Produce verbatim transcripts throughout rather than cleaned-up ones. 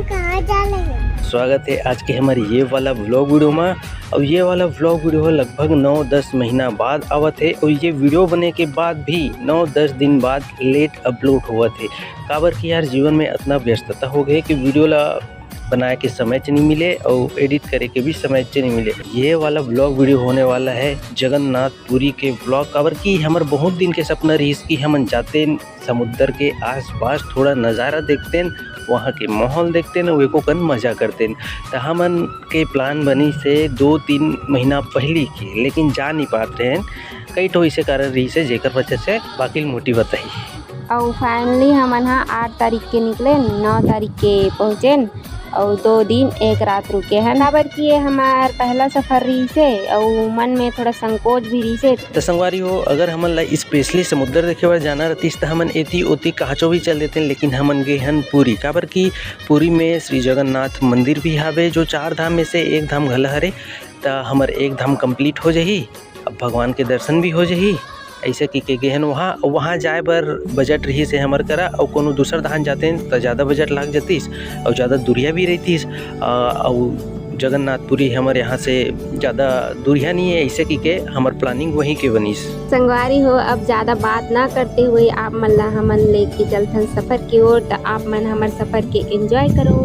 कहाँ जा रहे हैं? स्वागत है आज के हमारे ये वाला व्लॉग वीडियो में। और ये वाला व्लॉग वीडियो है लगभग नौ दस महीना बाद आवत है, और ये वीडियो बने के बाद भी नौ दस दिन बाद लेट अपलोड हुआ थे। काबर कि यार, जीवन में इतना व्यस्तता हो गए कि वीडियो ला बनाए के समय च नहीं मिले और एडिट करे के भी समय च नहीं मिले। ये वाला व्लॉग वीडियो होने वाला है जगन्नाथ पुरी के व्लॉग, काबर कि हमर बहुत दिन के सपना रहिस कि हमन जाते समुद्र के आसपास थोड़ा नज़ारा देखतेन, वहाँ के माहौल देखतेन, अउ एको कन मजा करतेन। त हमन के प्लान बनी से दो तीन महीना पहली के, लेकिन जा नहीं पात रहेन। कई ठो इसे कारण रही से, जेकर वजह से बाकी मोटी बताई। अउ फाइनली हमन ह आठ तारीख के निकलेन, नौ तारीख के पहुँचेन। अउ दो दिन एक रात रुके हन, काबर कि ये हमार पहला सफर रहिसे, अउ मन में थोड़ा संकोच भी रहिसे। त संगवारी हो, अगर हमन ला स्पेशली समुद्र देखे बर जाना रहतिस, त हमन एती ओती कहाचो भी चल देतेन, लेकिन हमन गे हन पुरी, काबर कि पुरी में श्री जगन्नाथ मंदिर भी हावे, जो चार धाम में से एक धाम घला हरे। त हमर एक धाम कंप्लीट हो जाही, अब भगवान के दर्शन भी हो जाही। ऐसे की के गेहन वहाँ, वहाँ जाए बर बजट रही से हमर करा, और कोनो दूसर धाम जाते त ज़्यादा बजट लाग जातीस और ज़्यादा दूरिया भी रहतीस। अ, और जगन्नाथपुरी हमर यहाँ से ज़्यादा दूरिया नहीं है, ऐसे की के हमर प्लानिंग वहीं के बनीस। संगवारी हो, अब ज़्यादा बात ना करते हुए आप मन ला हमन लेके चलथन सफ़र की ओर, त आप मन हमर सफ़र के एंजॉय करो।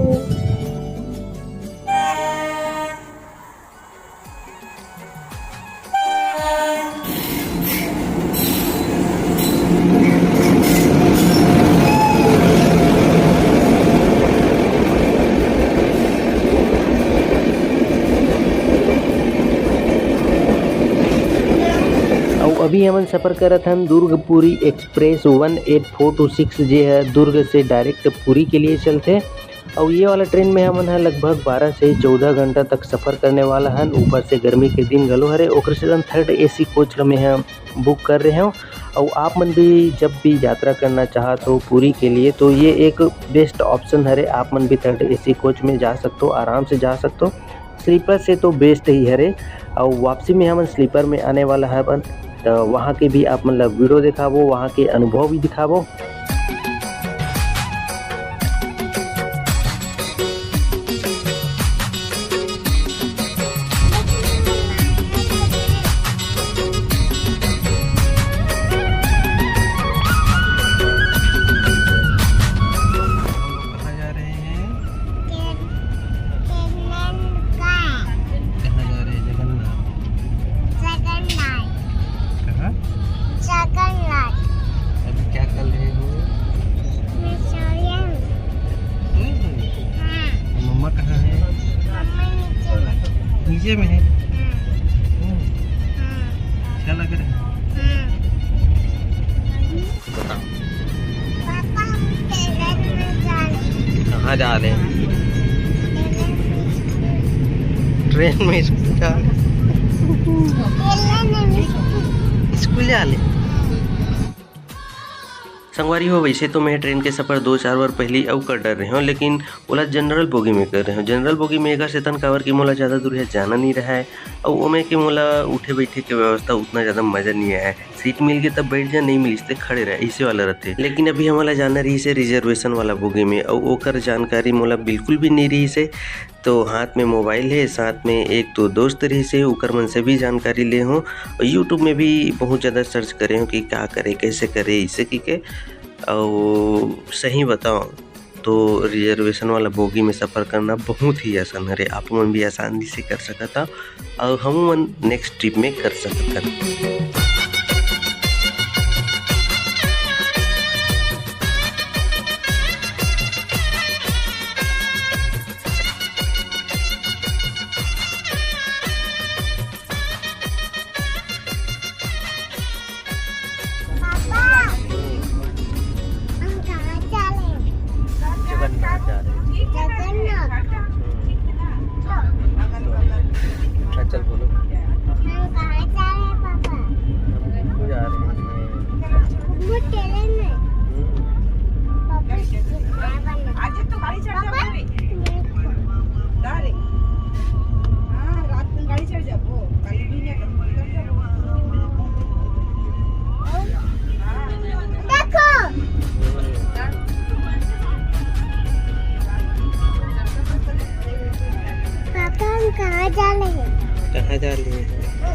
अउ अभी हमन सफर करत हन Durg Puri express one eight four two six, जे ह दुर्ग से डायरेक्ट पुरी के लिए चलथे। अउ ये वाला ट्रेन में हमन ह लगभग बारह से चौदह घंटा तक सफर करने वाला हन। ऊपर से गर्मी के दिन घलो हरे, ओकर सेती थर्ड एसी कोच में हम बुक कर रहे हव। अउ आप मन भी जब भी यात्रा करना चाहत हो पुरी के लिए, तो ये एक बेस्ट ऑप्शन हरे। आप मन भी थर्ड एसी कोच में जा सकते हो, आराम से जा सकते हो। स्लीपर से तो बेस्ट ही हरे। अउ वापसी में हमन स्लीपर में आने वाला हवन, तो वहाँ के भी आप मन ला वीडियो दिखाबो, वहाँ के अनुभव भी दिखाबो। कहाँ जा रहे हैं? कहाँ जा रहे हैं? जगन्नाथ। जगन्नाथ। कहाँ? जगन्नाथ। अभी क्या कर रहे हो? मैं सो रही हूँ। सोए हो? हाँ। मम्मा कहाँ है? मम्मा नीचे में। नीचे में है? हाँ। हम्म। हाँ। अच्छा लग रहा है? हाँ। बताओ। पापा, हम ट्रेन में जा रहे हैं। कहाँ जा रहे हैं? ट्रेन में। ट्रेन में स्कूल जा रहे हैं? ट्रेन में स्कूल। स्कूल जा रहे हैं? संगवारी हो, वैसे तो मैं ट्रेन के सफर दो चार बार पहली अउ कर डर रहे हूँ, लेकिन ओला जनरल बोगी में कर रहे हूँ। जनरल बोगी में एकर सेतन काबर कि मोला ज़्यादा दूर जाना नहीं रहा है, अउ ओमे के मोला उठे बैठे के व्यवस्था उतना ज़्यादा मज़ा नहीं आया है। सीट मिल गई तब बैठ जा, नहीं मिलिस ते खड़े रह, इसे वाला रहते। लेकिन अभी हमला जाना रही से रिजर्वेशन वाला बोगी में, अउ ओकर जानकारी मोला बिल्कुल भी नहीं रही से। तो हाथ में मोबाइल है, साथ में एक तो दोस्त रही से, उकर मन से भी जानकारी ले हूँ। और YouTube में भी बहुत ज़्यादा सर्च करे हूँ कि का करे, कैसे करे, इसे की के। और सही बताओ तो रिजर्वेशन वाला बोगी में सफर करना बहुत ही आसान हरे। आप मन भी आसानी से कर सकत हव, और हम मन नेक्स्ट ट्रिप में कर सकत हन। पापा, हम कहाँ जा रहे हैं? जगन्नाथ जा रहे हैं। जगन्नाथ। हम्म। हाँ, चल बोलो। हम कहाँ जा रहे हैं, पापा? हम कुंभ जा रहे हैं। कुंभ ट्रेन में? हम्म। पापा, आज तो गाड़ी चढ़ जा पापा, मेरे को। जा रहे। हाँ, रात में गाड़ी चढ़ जा, वो काली भी नहीं। देखो। चले। कहाँ जा रही है?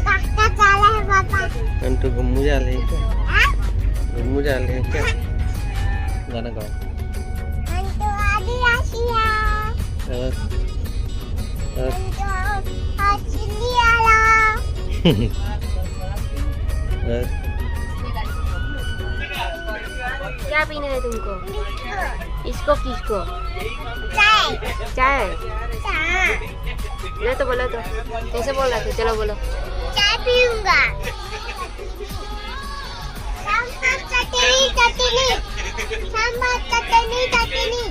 काका चले हैं पापा। हम तो घूमू जा रहे हैं क्या? हाँ? घूमू जा रहे हैं क्या? गाना गाओ। हम तो आदिवासी हैं। और? और? हम तो असली वाला। और? क्या पीना है तुमको? इसको किसको? चाय। चाय? चाय। नहीं तो बोलो तो। कैसे बोल रहा तू? चलो बोलो। चाय पीऊंगा। सांभर चटनी, चटनी। सांभर चटनी, चटनी।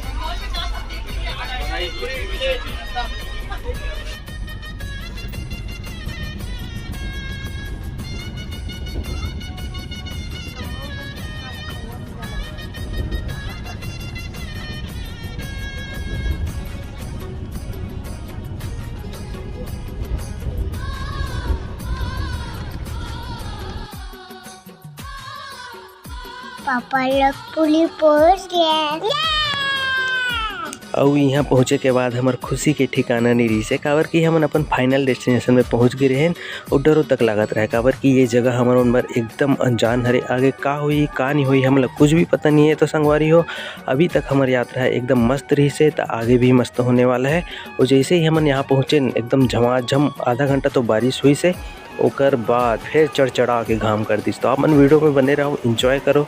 पापा लोग पुली पहुंच गए। अउ इहाँ पहुँचे के बाद हमर खुशी के ठिकाना नइ रहिस हे, काबर कि हमन अपन final destination में पहुँच गे रहेन। अउ डरो तक लागत रहे, काबर कि ये जगह हमर मन बर एकदम अनजान हरे। आगे का होही, का नइ होही, हमला कुछ भी पता नइ हे। तो संगवारी हो, अभी तक हमर यात्रा एकदम मस्त रहिस हे, त आगे भी मस्त होने वाला हे। अउ जैसे ही हमन यहाँ पहुँचेन, एकदम झमाझम आधा घंटा तो बारिश होइस हे, ओकर बाद फिर चढ़ चढ़ा के घाम कर दिस। तो आप मन video में बने रहो, enjoy करो।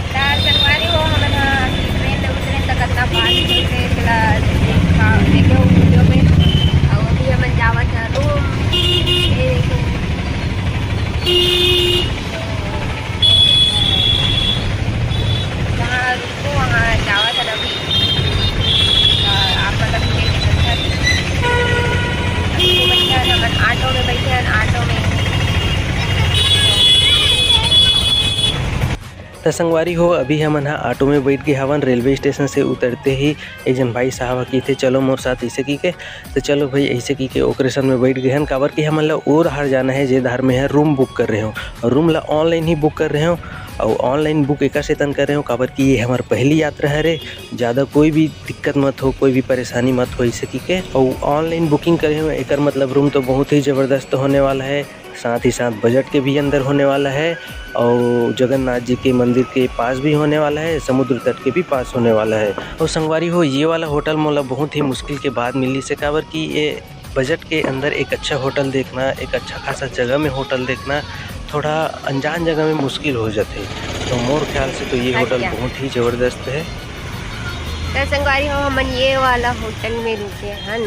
त संगवारी हो, हमन ह ट्रेन में उतरे त कतना बारिश होथे, तेला देखे हो video में। अउ अभी हमन जावत हन रूम। ये देखो। जहाँ रुको, वहाँ जावत हन अभी। अ, आप मन ला भी देखे सकत हन। अभी तो बइठे हन, हमन ऑटो में बइठे हन, ऑटो में। त संगवारी हो, अभी हमन ह ऑटो में बइठ गे हवन। रेलवे स्टेशन से उतरते ही एक झन भाई साहब ह कहिथे, "चलो मोर साथ," अइसे कहिके। त चलो भाई, अइसे कहिके ओकरे संग में बइठ गे हन, काबर कि हमन ल ओ डहर जाना हे, जे डहर में ह रूम बुक कर रहे हों। अउ रूम ल online ही बुक कर रहे हों, अउ online बुक एकर सेती कर रहे हों, काबर कि ये हमर पहली यात्रा हरे। ज़्यादा कोई भी दिक्कत मत हो, कोई भी परेशानी मत हो, अइसे कहिके। अउ online booking करे हों, एकर मतलब रूम तो बहुत ही ज़बरदस्त होने वाला हे। साथ ही साथ बजट के भी अंदर होने वाला हे अउ जगन्नाथ जी के मंदिर के पास भी होने वाला हे, समुद्र तट के भी पास होने वाला हे। अउ संगवारी हो, ये वाला होटल मोला बहुत ही मुश्किल के बाद मिलिस हे, काबर कि ये बजट के अंदर एक अच्छा होटल देखना, एक अच्छा खासा जगह में होटल देखना थोड़ा अनजान जगह में मुश्किल हो जाथे। तो मोर ख्याल से तो ये होटल बहुत ही जबरदस्त हे। त संगवारी हो, हमन ये वाला होटल में रुके हन।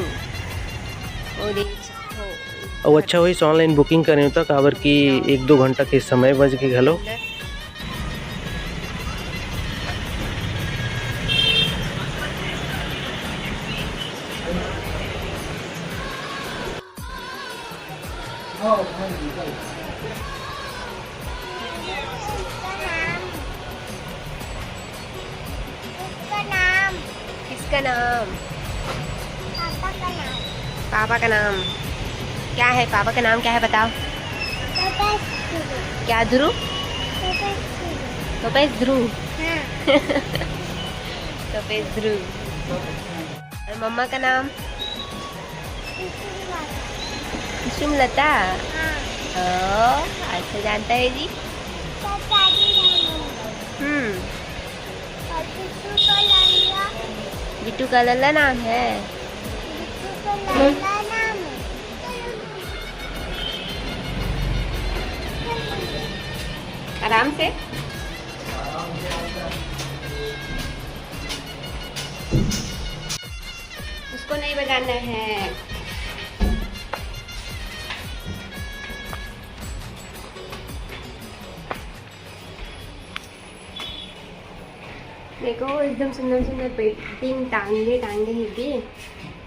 अउ अच्छा होइस online booking करे हों त, काबर कि एक दो घंटा के समय बच गे घलो। किसका नाम? पापा का नाम। पापा का नाम क्या है? पापा का नाम क्या है, बताओ। तपेश ध्रुव। क्या ध्रुव? तपेश ध्रुव। तपेश ध्रुव। हाँ। तपेश ध्रुव। और मम्मा का नाम? कुसुम लता। कुसुम लता? हाँ। ओ, अच्छा जानता है जी। हम्म। और बिट्टू का लल्ला। बिट्टू का लल्ला नाम है। बिट्टू का लल्ला नाम है। आराम से। उसको नहीं बजाना है। देखो, एकदम सुंदर सुंदर पेंटिंग टांगे टांगे हे भी,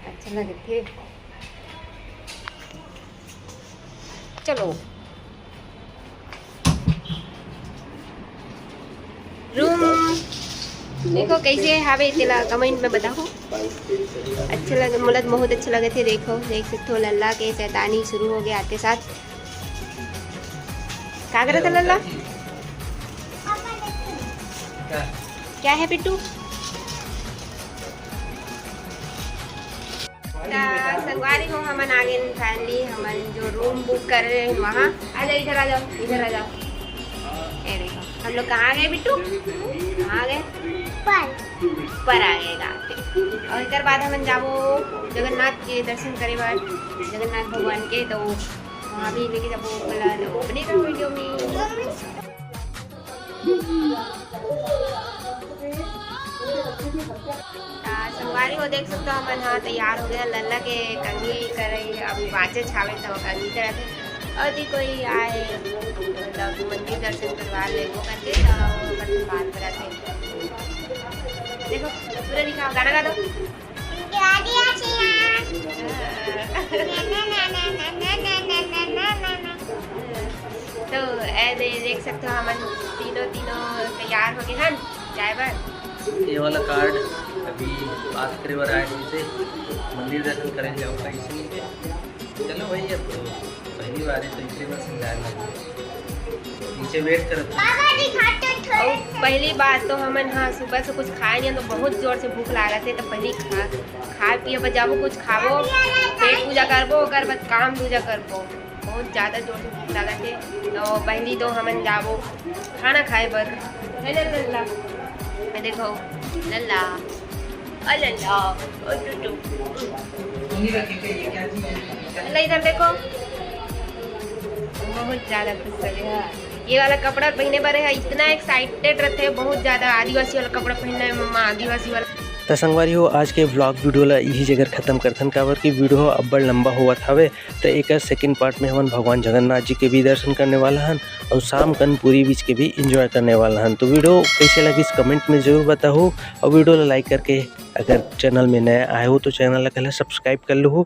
अच्छा लगथे। चलो, देखो कैसे हावे तेला comment में बताओ। अच्छा लग, मोला तो बहुत अच्छा लगे थे। देखो, देख सकते हो लल्ला के शैतानी शुरू हो गया आते साथ। का करत हे लल्ला? क्या है पिट्टू? ता संगवारी हो, हमन आ गए finally, हमन जो room book कर रहे हैं वहाँ। आ जाओ, इधर आ जाओ, इधर आ जाओ। ये देखो, हम लोग कहाँ आ गए बिट्टू? कहाँ आ गए? पर। पर आ गए गा। और एकर बाद हमन जाबो जगन्नाथ के दर्शन करे बर, जगन्नाथ भगवान के, तो वहाँ भी लेके जाबो, बोला तो बनेगा video में। आ, संगवारी हो, देख सकते हो हमन हा तैयार हो गए। लल्ला के कंघी करई अभी बाचे छावे, तो कंघी करत हे। और जी कोई आए, मतलब मंदिर दर्शन करवा ले वो करके, तो ओकर से बात करत हे। देखो, पूरा दिखाओ, गाना गा दो। तो ए दे, देख सकते हो हमन तीनों, तीनों तैयार हो गए हन जाए बर। ये वाला card अभी पास करे बर आए रहिसे, मंदिर दर्शन करे जाओ कहीं से। चलो भाई, अब तो पहली बार है तो इतने बार समझाए लगे। नीचे wait करत हन। और पहली बार तो हमन हाँ सुबह से कुछ खाए नहीं, तो बहुत जोर से भूख लागत हे। तो पहली खा, खाए पिए बर जाबो, कुछ खाबो, पेट पूजा करबो, ओकर बाद काम दूजा करबो। बहुत ज़्यादा जोर से भूख लागत हे, तो पहली तो हमन जाबो खाना खाए बर, है ना लल्ला? मैं देखो लल्ला, ओ लल्ला, ओ टुटू। लल्ला, इधर देखो, बहुत ज़्यादा खुश लगे हे। ये वाला कपड़ा पहने बर हे, इतना excited रहते हैं, बहुत ज़्यादा। आदिवासी वाला कपड़ा पहनना है मम्मा, आदिवासी वाला। त संगवारी हो, आज के vlog video ला इही जगह खत्म करथन, काबर कि video ह अब्बड़ लंबा होवत हवे। त एकर second part में हमन भगवान जगन्नाथ जी के भी दर्शन करने वाला हन और शाम कन पुरी बीच के भी enjoy करने वाला हन। तो video कैसे लगिस comment में जरूर बताहू और video ला like करके अगर channel में नया आए हो तो channel ला पहले subscribe कर लहू।